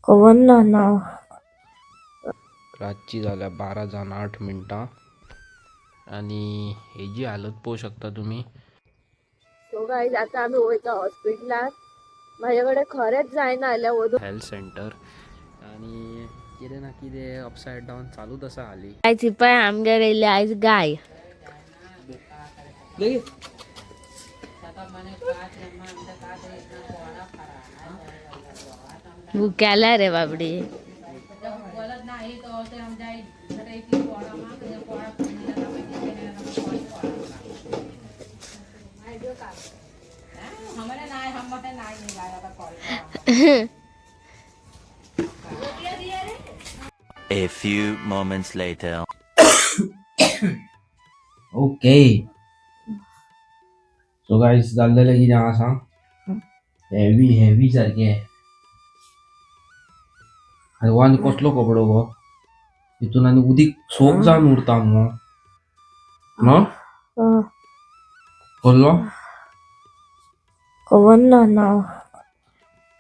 खबर ना नांव. रातची जाल्या 12 जावन 8 मिनटां आनी हेजी हालत पळोवंक शकता तुमी. सो गायज आतां आमी वयता हॉस्पिटलान. म्हाजे कडेन खरेंच जायना जाल्यार वदोळ. हेल्थ सेंटर आनी कितें ना कितें अपसायड डावन चालूच आसा हाली. आयज पळय आमगेर येयली आयज गाय. भुक्याला रे बाबडी. A few moments later. Okay, so guys जाल्लेलें कितें हांगा सांग, हेवी हेवी सारकें. आनी हो आनी कसलो कपडो गो, हितून आनी उदीक सोक जावन उरता मुगो न्हू? कसलो? खबर ना नांव.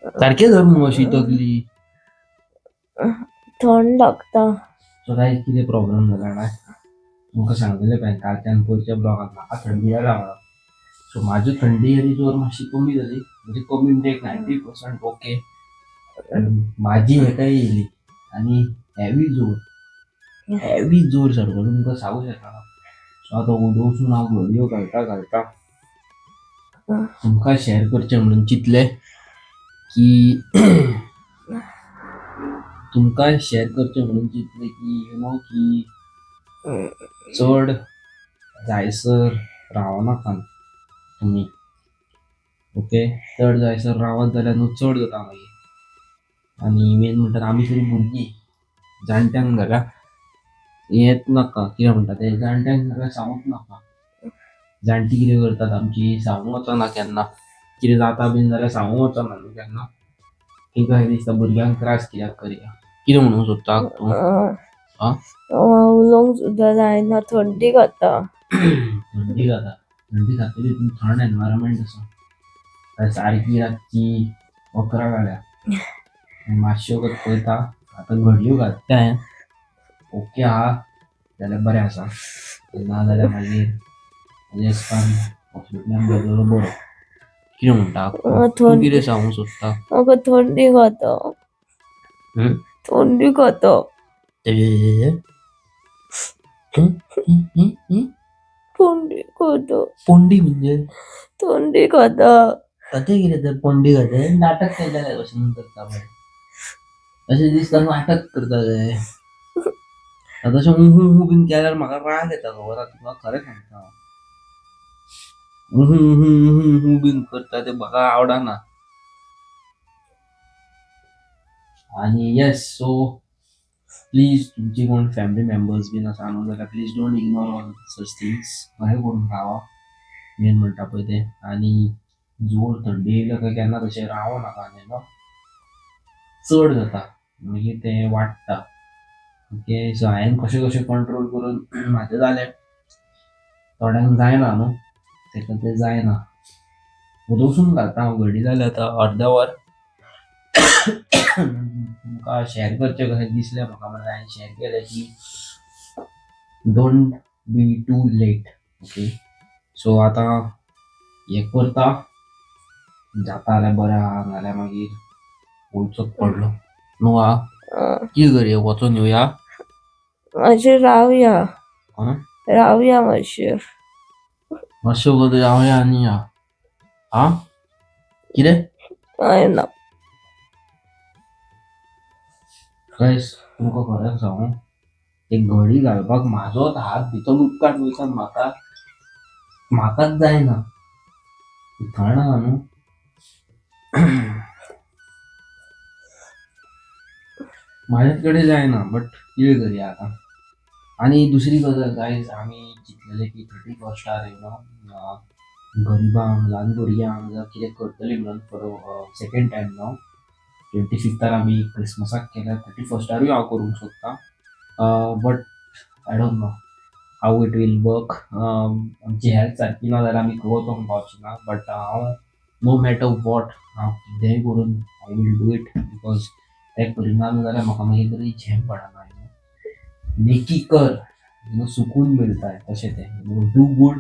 सारकें धर मुगो अशी तकली. थंड लागता. सो गायज कितें प्रॉब्लम जाला जाणा, तुमकां सांगलेलें पळय कालच्यान पयरच्या ब्लॉगान म्हाका थंडी जाला म्हणून. सो म्हाजी थंडी आनी जोर मातशी कमी जाली, म्हणजे कमी म्हणजे एक 90% ओके. म्हाजी हेका येयली आनी हेवी जोर, हेवी जोर सारको तुमकां सांगूंक शकना. सो आतां वचून हांव घडयो घालता घालता तुमकां शेअर करचें म्हणून चिंतलें की तुमकां शेअर करचें म्हणून चिंतलें की you know की चड जायसर रावनाका तुमी. ओके, चड जायसर रावत जाल्यार न्हू चड जाता मागीर. आनी मेन म्हणटात आमी तरी भुरगीं, जाणट्यांक जाल्यार हेंच नाका. कितें म्हणटा तें, जाणट्यांक जाल्यार सांगूंक नाका. जाणटी कितें करतात आमची सांगूंक वचना केन्ना, कितें जाता बीन जाल्यार सांगूंक वचना न्हू केन्ना. तेंकां अशें दिसता भुरग्यांक त्रास कित्याक करया. कितें म्हणूंक सोदता तूं? आं? उलोवंक सुद्दां जायना, थंडी खाता. थंडी खाता, थंडी खातली. तितून थंड एनवायरमेंट आसा. सारकी रातची 11 जाल्या, मातश्यो वगत पळयता आतां घडयो घातल्या हांवें. ओके आहा जाल्यार बरें आसा, ना जाल्यार मागीर म्हज्या हिसपान हॉस्पिटलान गेल्लो बरो. कितें म्हणटा तूं, कितें सांगूंक सोदता? म्हाका थंडी खाता. थंडी खाता. थंडी खाता. पोंडी म्हणजे? थंडी खाता. अतें कितें तर पोंडी खाता, नाटक केल्लें भशेन करता पळय, अशें दिसता नाटक करता ते. आतां अशें उहू उहू बीन केल्यार म्हाका राग येता, खबर आसा तुका, खरें सांगता हांव. उहू उहू उहू उहू बीन करता ते म्हाका आवडना. आनी येस, सो प्लीज तुमची कोण फॅमिली मेंबर्स बीन आसा न्हू जाल्यार please don't ignore all such things. बरें करून रावा मेन म्हणटा पळय तें. आनी जोर थंडी येयल्या काय केन्ना तशें रावो नाका न्हू, चड जाता मागीर तें वाडटा. ओके, सो हांवें कशें कशें कंट्रोल करून म्हाजें जालें, थोड्यांक जायना न्हू, तेका तें जायना. वचून घालता हांव घडी, जालें आतां अर्दें वर. तुमकां शेअर करचें कशें दिसलें म्हाका म्हणून हांवें शेअर केलें की don't be too late. Okay, so आतां हें करता, जाता जाल्यार बरें आहा, नाल्यार मागीर वयचोच पडलो न्हू. आ कितें करया, वचोन येवया? मातशें रावया. आं? रावया मातशें. मातशें वगत रावया आनी या. आं, कितें? कांय ना. गायस, तुमकां खरें सांगू, एक घडी घालपाक म्हाजोच हात भितर उदकांत वयता, म्हाका म्हाकाच जायना. थंड आहा न्हू. म्हाज्याच कडेन जायना, बट कितें करया आतां. आनी दुसरी गजाल गायज, आमी चिंतलेले की 31 you know गरिबांक, ल्हान भुरग्यांक जावं कितें करतली म्हणून फॉर सेकेंड टायम न्हू. 25 आर आमी क्रिसमसाक केल्या, 31 आरूय हांव करूंक सोदतां, but I don't know how it will work. आमची हेल्थ सारकी ना जाल्यार आमी वचोंक पावचे ना. बट हांव नो मॅटर what, हांव कितेंय करून I will do it because तें करिना जाल्यार म्हाका मागीर तरी झेम पडना, you know. नेकी कर, you know, सुकून मिळता तशें तें, you know, do good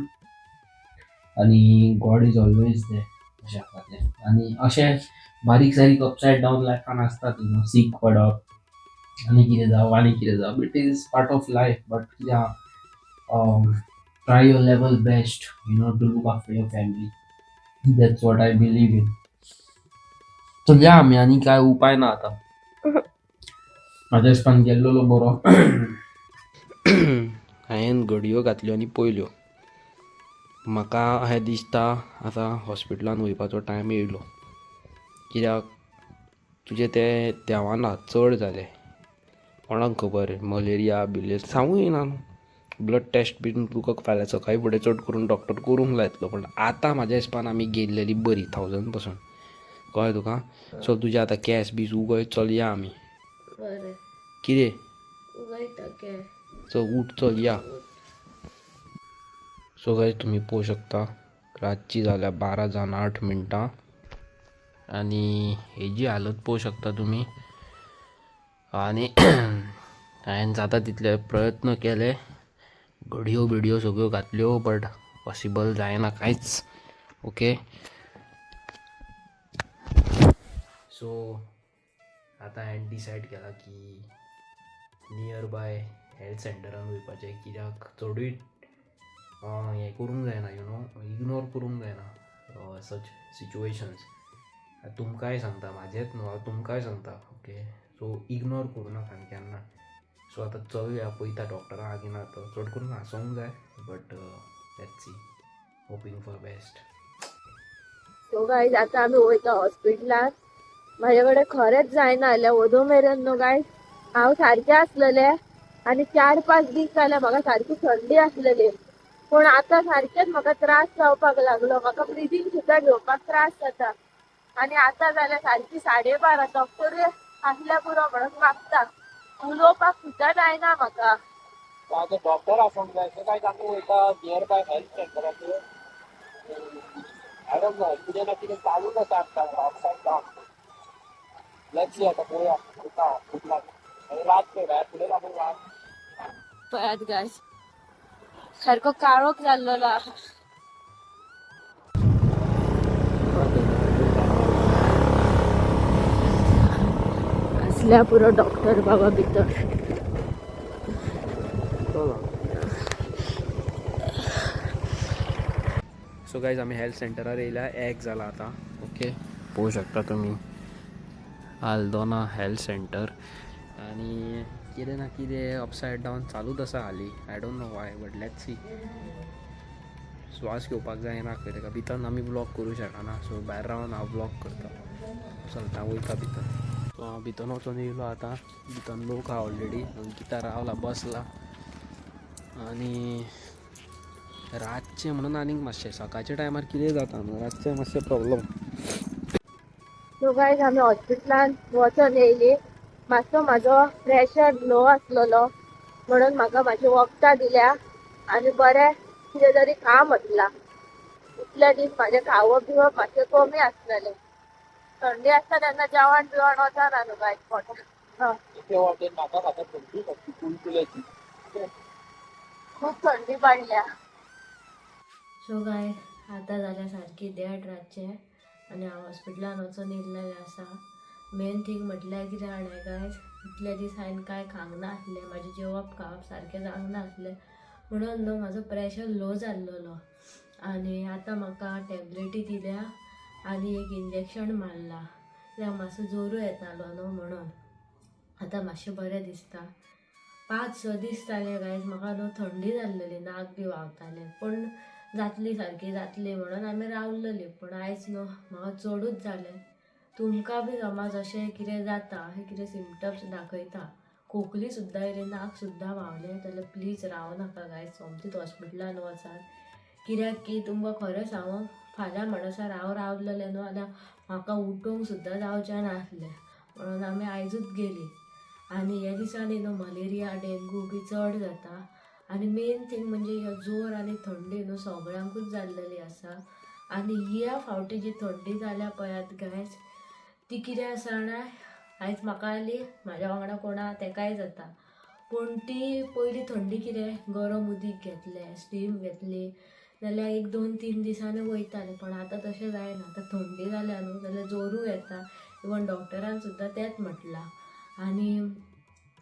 आनी गॉड is always there, अशें आसा तें. आनी अशें बारीक सारीक अपसायड डावन लायफान आसतात, you know, सीक पडप आनी कितें जावप आनी कितें जावप, it is part of life. But कितें आहा, try your level best, you know, to look after your family. That's what I believe in. चल या आमी, आनी काय उपाय ना आतां. म्हाज्या हिसपान गेल्लोलो बरो. हांवें घडयो घातल्यो आनी पयल्यो. म्हाका अशें दिसता आतां हॉस्पिटलान वयपाचो टायम येयलो, कित्याक तुजें तें देंवना, चड जालें. कोणाक खबर, मलेरिया बिलेरिया सांगूं येना न्हू. ब्लड टेस्ट बीन तुका फाल्यां सकाळीं फुडें चड करून डॉक्टर करूंक लायतलो, पण आतां म्हाज्या हिसपान आमी गेल्लेली बरी, 1000%. कळ्ळें तुका? सो तुजे आतां केंस बीस उगय, चल या आमी. बरें. कितें? उगयता केंस. चल उठ, चल या. सो गायज, तुमी पळोवंक शकता, रातची जाल्या 12 जावन 8 मिनटां आनी हेजी हालत पळोवंक शकता तुमी. आनी हांवें जाता तितले प्रयत्न केले, घडयो बिडयो सगळ्यो घातल्यो, बट पॉसिबल जायना कांयच. ओके, सो आतां हांवें डिसायड केलां की नियर बाय हेल्थ सेंटरान वयपाचें, कित्याक चडूय हें करूंक जायना, you know, ignore करूंक जायना सच सिच्युएशन्स. तुमकांय सांगता, म्हाजेंच न्हू, हांव तुमकांय सांगता. ओके, सो इग्नोर करूं नाका केन्ना. सो आतां चलया, पळयता डॉक्टरा आगी ना तो. चड करून आसोंक जाय, but let's see, hoping for best. So guys, आता आमी वयता हॉस्पिटलान. म्हाजे कडेन खरेंच जायना जालें. ओदो मेरेन न्हू गायज, हांव सारकें आसलेलें आनी 4-5 दीस जाले म्हाका सारकी थंडी आसलेली, पूण आतां सारकेंच म्हाका त्रास जावपाक लागलो. म्हाका ब्रिदींग सुद्दां घेवपाक त्रास जाता आनी आतां जाल्यार सारकी 12:30. डॉक्टरूय आसल्या पुरो म्हणून मागता, उलोवपाक सुद्दां जायना म्हाका. आतां डॉक्टर आसोंक जाय. सो काय आमी वयता नियर बाय हेल्थ सेंटराचेर. I don't know, कितें ना कितें चालूच आसा आमकां अपसायड डावन. Let's see, आतां पळोवया. वयता हॉस्पिटलान आनी रात पळय भायर फुडें लागून रात. पळयात गायज, सारको काळोख जाल्लेलो आहा. आसल्या पुरो डॉक्टर बाबा भितर. सो गायज, आमी हेल्थ सेंटरार येयल्या, एक जाला आतां. ओके, पळोवंक शकता तुमी, आल्दोना हेल्थ सेंटर. आनी कितें ना कितें अपसायड डावन चालूच आसा हालीं. I don't know why, but let's see. श्वास घेवपाक जायना खंय ताका. भितर आमी व्लॉग करूं शकना, सो भायर रावन हांव व्लॉग करता. चलता, वयता भितर. सो हांव भितर वचोन येयलो आतां. भितर लोक आहा ऑलरेडी. अंकिता रावला, बसला. आनी रातचें म्हणून आनीक मातशें, सकाळच्या टायमार कितें जाता न्हू, रातचें मातशें प्रॉब्लम. सो गायज, आमी हॉस्पिटलान वचोन येयली. मातसो म्हाजो प्रेशर लो आसलेलो म्हणून म्हाका म्हाजी वखदां दिल्या आनी बरें कितें तरी खा म्हटलां. इतले दीस म्हाजें खावप बिवप मातशें कमी आसलेलें. थंडी आसता तेन्ना जेवण बिवण वचना न्हू गायज पोटान. एके वाटेन म्हाका खाता थंडी सारकी कुलकुल्याची. खूब थंडी पडल्या. सो गायज, आतां जाल्या सारकी 1:30 रातचें आनी हांव हॉस्पिटलान वचोन येयल्लेलें आसा. मेन थींग म्हटल्यार कितें जाणा गायज, इतले दीस हांवें कांय खावंक नासलें, म्हाजें जेवप खावप सारकें जावंक नासलें, म्हणून न्हू म्हाजो प्रेशर लो जाल्लोलो. आनी आतां म्हाका टॅबलेटी दिल्या आनी एक इंजेक्शन मारलां, कित्याक मातसो जोरू येतालो न्हू म्हणून. आतां मातशें बरें दिसता. 5-6 दीस जाले गायज, म्हाका न्हू थंडी जाल्लेली, नाक बी व्हांवतालें, पूण जातली सारकी जातली म्हणून आमी रावलेली, पूण आयज न्हू म्हाका चडूच जालें. तुमकां बी समज अशें कितें जाता, अशें कितें सिमटम्स दाखयता, खोकली सुद्दां येयली, नाक सुद्दां व्हांवलें जाल्यार प्लीज राव नाका गायज, सोमतीच हॉस्पिटलान वचात. कित्याक की तुमकां खरें सांगू, फाल्यां म्हणसर हांव रावलेलें न्हू जाल्यार म्हाका उठूंक सुद्दां जावचें नासलें, म्हणून आमी आयजूच गेलीं. आनी ह्या दिसांनी न्हू मलेरिया, डेंगू बी चड जाता. आनी मेन थींग म्हणजे ह्यो जोर आनी थंडी न्हू सगळ्यांकूच जाल्लेली आसा. आनी ह्या फावटी जी थंडी जाल्या पळयात गायज, ती कितें आसा जाणा. आयज म्हाका आयली, म्हाज्या वांगडा कोणा तेकाय जाता. पूण ती पयली थंडी कितें गरम उदीक घेतलें, स्टीम घेतली जाल्यार एक 2-3 दिसांनी वयतालें. पण आतां तशें जायना. आतां थंडी जाल्या न्हू जाल्यार जोरूय येता. इवन डॉक्टरान सुद्दां तेंच म्हटलां. आनी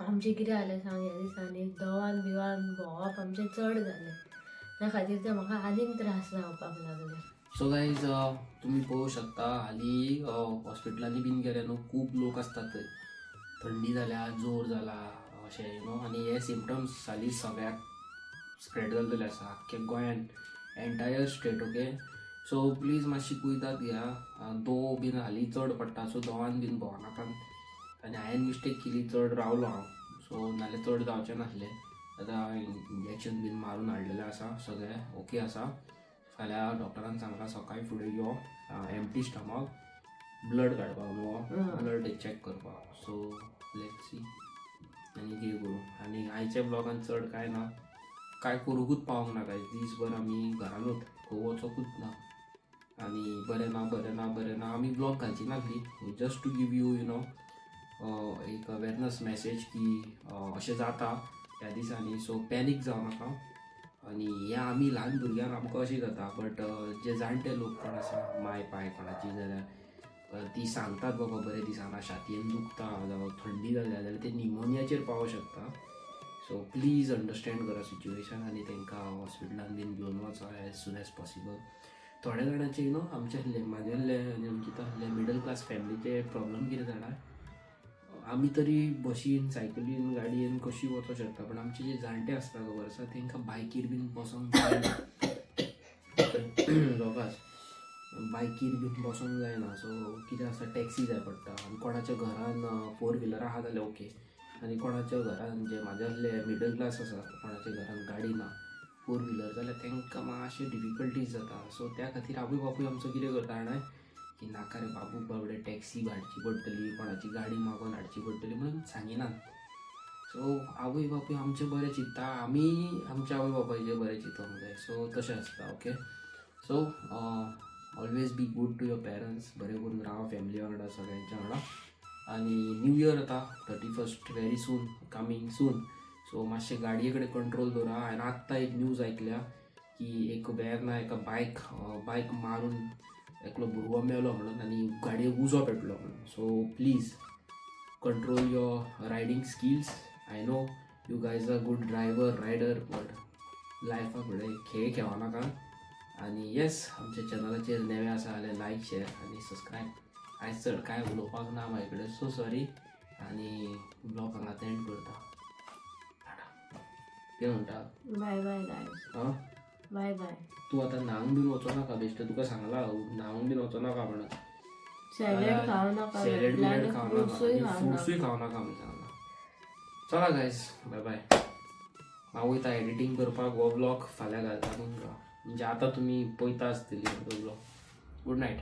आमचें कितें जालें सांग, ह्या दिसांनी दवान बिवान भोंवप आमचें चड जालें, त्या खातीर तें म्हाका आनीक त्रास जावपाक लागले. सो गायज, तुमी पळोवंक शकता, हालीं हॉस्पिटलांनी बीन गेले न्हू, खूब लोक आसतात थंय, थंडी जाल्या, जोर जाला अशें you know. आनी हे सिमटम्स हालीं सगळ्याक स्प्रेड जाल्लेले आसा आख्ख्या गोंयान, entire state. Okay, so please मातशी कुयदाद घेया. दो बीन हालीं चड पडटा, सो दोवान बीन भोंवनाकात. आनी हांवें मिस्टेक केली, चड रावलो हांव, सो नाल्यार चड जावचें नासलें. आतां इंजेक्शन बीन मारून हाडलेलें आसा, सगळें ओके आसा. फाल्यां डॉक्टरान सांगलां सकाळी फुडें यो, एम्प्टी स्टमक, ब्लड काडपाक न्हू, ब्लड चॅक करपाक. सो let's see आनी कितें करूं. आनी आयच्या ब्लॉगान चड कांय ना, कांय करूंकूच पावोंक ना. काय दीसभर आमी घरानूच, खंय वचोकूच ना. आनी बरें ना, बरें ना, बरें ना. आमी ब्लॉग घालची नासली, just to give you you know एक अवेरनस मॅसेज की अशें जाता ह्या दिसांनी, सो पॅनीक जावं नाका. आनी हें आमी ल्हान भुरग्यांक आमकां अशें जाता, बट जे जाणटे लोक कोण आसा, माय पाय कोणाची जाल्यार ती सांगतात, बाबा बरें दिसना, छातयेन दुखता जावं थंडी जाल्या जाल्यार ते निमोनियाचेर पावोंक शकता. सो प्लीज अंडरस्टँड करा सिच्युएशन आनी तांकां हॉस्पिटलान बीन घेवन वचा एज सून एज पॉसिबल. थोड्या जाणांचे you know आमचे आहले, म्हाजे आहले आनी आमचे आहले मिडल क्लास फॅमिलीचे प्रॉब्लम कितें जाणा, आमी तरी बशीन, सायकलीन, गाडयेन कशी वचोंक शकता, पण आमचे जे जाणटे आसता, खबर आसा, तांकां बायकीर बीन बसोंक जायना. रोगास बायकीर बीन बसोंक जायना. सो कितें आसा, टॅक्सी जाय पडटा. आनी कोणाच्या घरान फोर व्हिलर आहा जाल्यार ओके. आनी कोणाच्या घरान, जे म्हाजे आहले मिडल क्लास आसा, कोणाच्या घरान गाडी ना फोर व्हिलर जाल्यार तांकां मातशें डिफिकल्टीज जाता. सो त्या खातीर आवय बापूय आमचो कितें करता जाणा, की नाका रे बाबू, बाबडे टॅक्सी हाडची पडटली, कोणाची गाडी मागोवन हाडची पडटली म्हणून सांगिनात. सो आवय बापूय आमचें बरें चिंत्ता, आमी आमच्या आवय बापायचें बरें चिंतोंक जाय. सो तशें आसता. Okay, so always be good to your parents. बरें करून राव फॅमिली वांगडा, सगळ्यांच्या वांगडा. आनी न्यू इयर आतां 31st, very soon, coming soon, so मातशें गाडये कडेन कंट्रोल दवरा. हांवें आत्तां एक न्यूज आयकल्या की एक वेर्ना एका बायक मारून एकलो भुरगो मेलो म्हणून आनी गाडयेक उजो पेटलो म्हणून. So please control your riding skills. I know you guys are good driver, rider, but लायफा फुडें खेळ खेळो नाका. आनी येस, आमच्या चॅनलाचेर नवे आसा जाल्यार लायक, शेअर आनी सबस्क्रायब. आयज चड कांय उलोवपाक ना म्हाजे कडेन, सो सॉरी. आनी ब्लॉग हांगाच एंड करता. टाटा. कितें म्हणटा? बाय बाय गायज. आं? बाय बाय. तूं आतां न्हावंक बीन वचो नाका बेश्टें. तुका सांगलां, न्हावंक बीन वचो नाका म्हणून. सॅलड खावं नाका. सॅलड बिलड खावं नाका. फ्रुट्सूय खावं नाका. फ्रुट्सूय खावं नाका आमी सांगलां. चला गायज, बाय बाय. हांव वयता एडिटींग करपाक. हो ब्लॉग फाल्यां घालता तुमकां, म्हणजे आतां तुमी पळयता आसतली तो ब्लॉग. Good night.